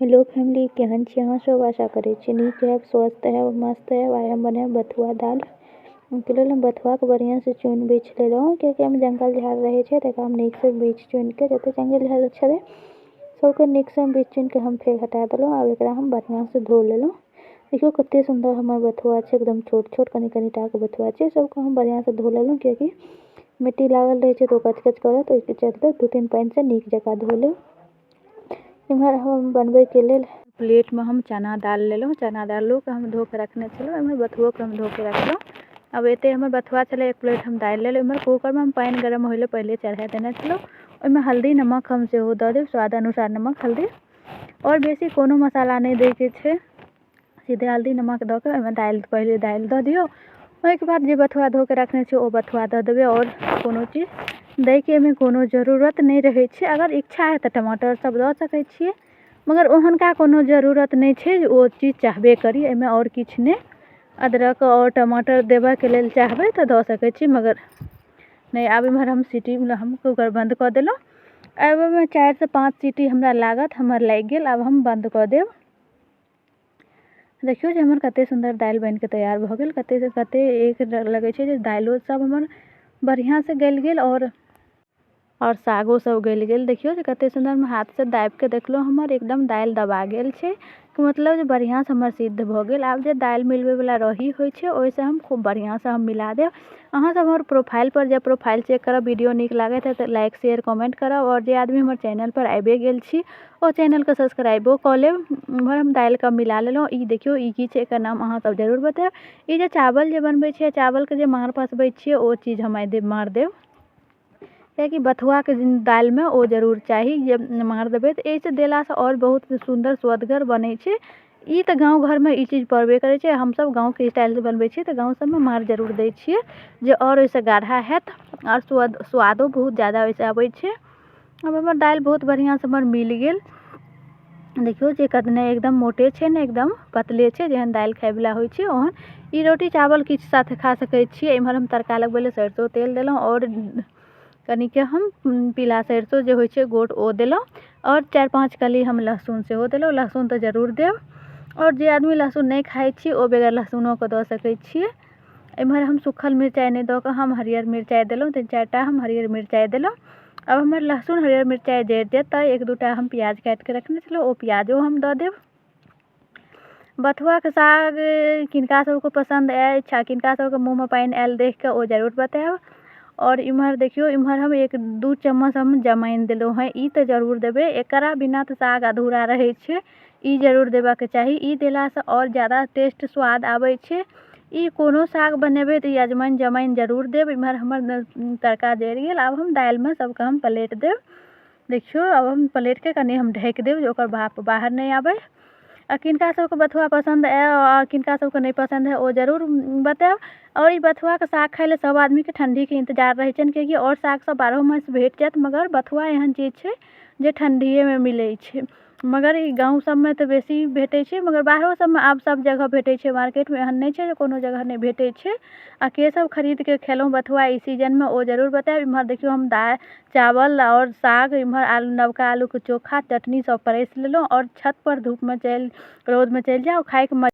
Hello family, केहन छी अहाँ सब? आशा करै छी नीक हैब, स्वस्थ हैब, मस्त हैब। आइ हम बनायब बथुआ दालि। ओहिके लेल हम बथुआके बढ़िआँसँ चुनि बीछि लेलहुँ, कियाकि एहिमे जङ्गल झाड़ रहै छै, तऽ एकरा हम नीकसँ बीछि चुनिके जते जङ्गल झाड़ छलै सबके नीकसँ हम बीछि चुनिके हम फेर हटा देलहुँ। आब एकरा हम बढ़िआँसँ धो लेलहुँ। देखियौ कते सुन्दर हमर बथुआ छै, एकदम छोट छोट कनि कनि टाके बथुआ छै। सबके हम बढ़िआँसँ धो लेलहुँ, कियाकि मिट्टी लागल रहै छै तऽ ओ कचकच करत। ओहिके चलते 2-3 पानिसँ नीक जकाँ धो लेब। एम्हर हम बनबैके लेल प्लेटमे हम चना दालि लेलहुँ। चना दालिओके हम धोके रखने छलहुँ, एम्हर बथुओके हम धोके रखलहुँ। आब एते हमर बथुआ छलै, 1 प्लेट हम दालि लेलहुँ। एम्हर कूकरमे हम पानि गरम होइ लए पहिले चढ़ा देने छलहुँ। ओहिमे हल्दी नमक हम सेहो दऽ देब, स्वाद अनुसार नमक हल्दी, आओर बेसी कोनो मसाला नहि दैके छै। सीधे हल्दी नमक दऽ कऽ ओहिमे दालि पहिले दालि दऽ दियौ, ओहिके बाद जे बथुआ धोके रखने छै ओ बथुआ दऽ देबै। आओर कोनो चीज दैके एहिमे कोनो जरूरत नहि रहै छै। अगर इच्छा है तऽ टमाटर सब दऽ सकै छियै, मगर ओहनका कोनो जरूरत नहि छै जे ओ चीज चाहबे करी। एहिमे आओर किछु नहि, अदरक आओर टमाटर देबऽके लेल चाहबै तऽ दऽ सकै छी, मगर नहि। आब एम्हर हम सीटी हम कूकर बन्द कऽ देलहुँ। आब ओहिमे 4 से 5 सीटी हमरा लागत, हमर लागि गेल। आब हम बन्द कऽ देब। देखियौ जे हमर कते सुन्दर दालि बनिके तैयार भऽ गेल। कते से कते एक लगै छै जे दालिओ सब हमर बढ़िआँसँ गलि गेल आओर सागो सब गलि गेल। देखियौ जे कते सुन्दर हम हाथसँ दाबिके देखलहुँ, हमर एकदम दालि दबा गेल छै, मतलब जे बढ़िआँसँ हमर सिद्ध भऽ गेल। आब जे दालि मिलबैवला रही होइ छै ओहिसँ हम खूब बढ़िआँसँ हम मिला देब। अहाँ सब हमर प्रोफाइलपर जायब, प्रोफाइल चेक करब। वीडियो नीक लागैत है तऽ लाइक शेयर कमेंट करब, आओर जे आदमी हमर चैनलपर आबिए गेल छी ओ चैनलके सब्सक्राइबो कऽ लेब। एम्हर हम दालिके मिला लेलहुँ। ई देखियौ ई की छै, एकर नाम अहाँ सब जरूर बतायब। ई जे चावल जे बनबै छियै, चावलके जे माँड़ पसबै छियै, ओ चीज हम आइ देब, माँड़ देब, कियाकि बथुआके दालिमे ओ जरूर चाही जे माँड़ देबै तऽ एहिसँ देलासँ आओर बहुत सुन्दर स्वदगर बनै छै। ई तऽ गाँव घरमे ई चीज पड़बे करै छै। हमसब गाँवके स्टाइलसँ बनबै छियै तऽ गाँव सबमे माँड़ जरूर दै छियै, जे आओर ओहिसँ गाढ़ा हैत आओर स्वादो बहुत ज्यादा ओहिसँ अबै छै। आब हमर दालि बहुत बढ़िआँसँ हमर मिल गेल। देखियौ जे कतने एकदम मोटे छै ने एकदम पतले छै, जेहन दालि खाइवला होइ छै ओहन। ई रोटी चावल किछु साथे खा सकै छियै। एम्हर हम तड़का लगबै लए सरिसो तेल देलहुँ, आओर कनिके हम पीला सरिसो जे होइ छै गोट ओ देलहुँ, आओर 4-5 कली हम लहसुन सेहो देलहुँ। लहसुन तऽ जरूर देब, आओर जे आदमी लहसुन नहि खाइ छी ओ बगैर लहसुनोके दऽ सकै छियै। एम्हर हम सूखल मिरचाइ नहि दऽ कऽ हम हरियर मिरचाइ देलहुँ, 3-4 टा हम हरियर मिरचाइ देलहुँ। आब हमर लहसुन हरियर मिरचाइ जरि जायत तऽ 1-2 हम प्याज काटिके रखने छलहुँ, ओ प्याजो हम दऽ देब। बथुआके साग किनका सबके पसन्द अछि आ किनका सबके मुँहमे पानि आयल देखिकऽ ओ जरूर बतायब। आओर इम्हर देखियौ, इम्हर हम 1-2 चम्मच हम जमाइन देलहुँ हेँ। ई तऽ जरूर देबै, एकरा बिना तऽ साग अधूरा रहै छै। ई जरूर देबाके चाही, ई देलासँ आओर ज्यादा टेस्ट स्वाद आबै छै। ई कोनो साग बनेबै तऽ ई अजमाइन जमाइन जरूर देब। इम्हर हमर तड़का जरि गेल। आब हम दालिमे सबके हम पलटि देब। देखियौ आब हम पलटिके कनि हम ढकि देब जे ओकर भाप बाहर नहि आबै। आ किनका सबके बथुआ पसन्द आयल आ किनका सबके नहि पसन्द है ओ जरूर बतायब। आओर ई बथुआके साग खाइ लए सब आदमीके ठण्डीके इन्तजार रहै छनि, कियाकि आओर साग सब 12 मास भेट जायत, मगर बथुआ एहन चीज छै जे ठण्डिएमे मिलै छै। मगर ई गाँव सबमे तऽ बेसी भेटै छै, मगर बाहरो सबमे आब सब जगह भेटै छै। मार्केटमे एहन नहि छै जे कोनो जगह नहि भेटै छै। आ के सब खरीदके खेलहुँ बथुआ ई सीजनमे ओ जरूर बतायब। इम्हर देखियौ हम दालि चावल आओर साग, इम्हर आलू नवका आलूके चोखा चटनी सब परसि लेलहुँ, आओर छतपर धूपमे चलि रौदमे चलि जाउ खाइके।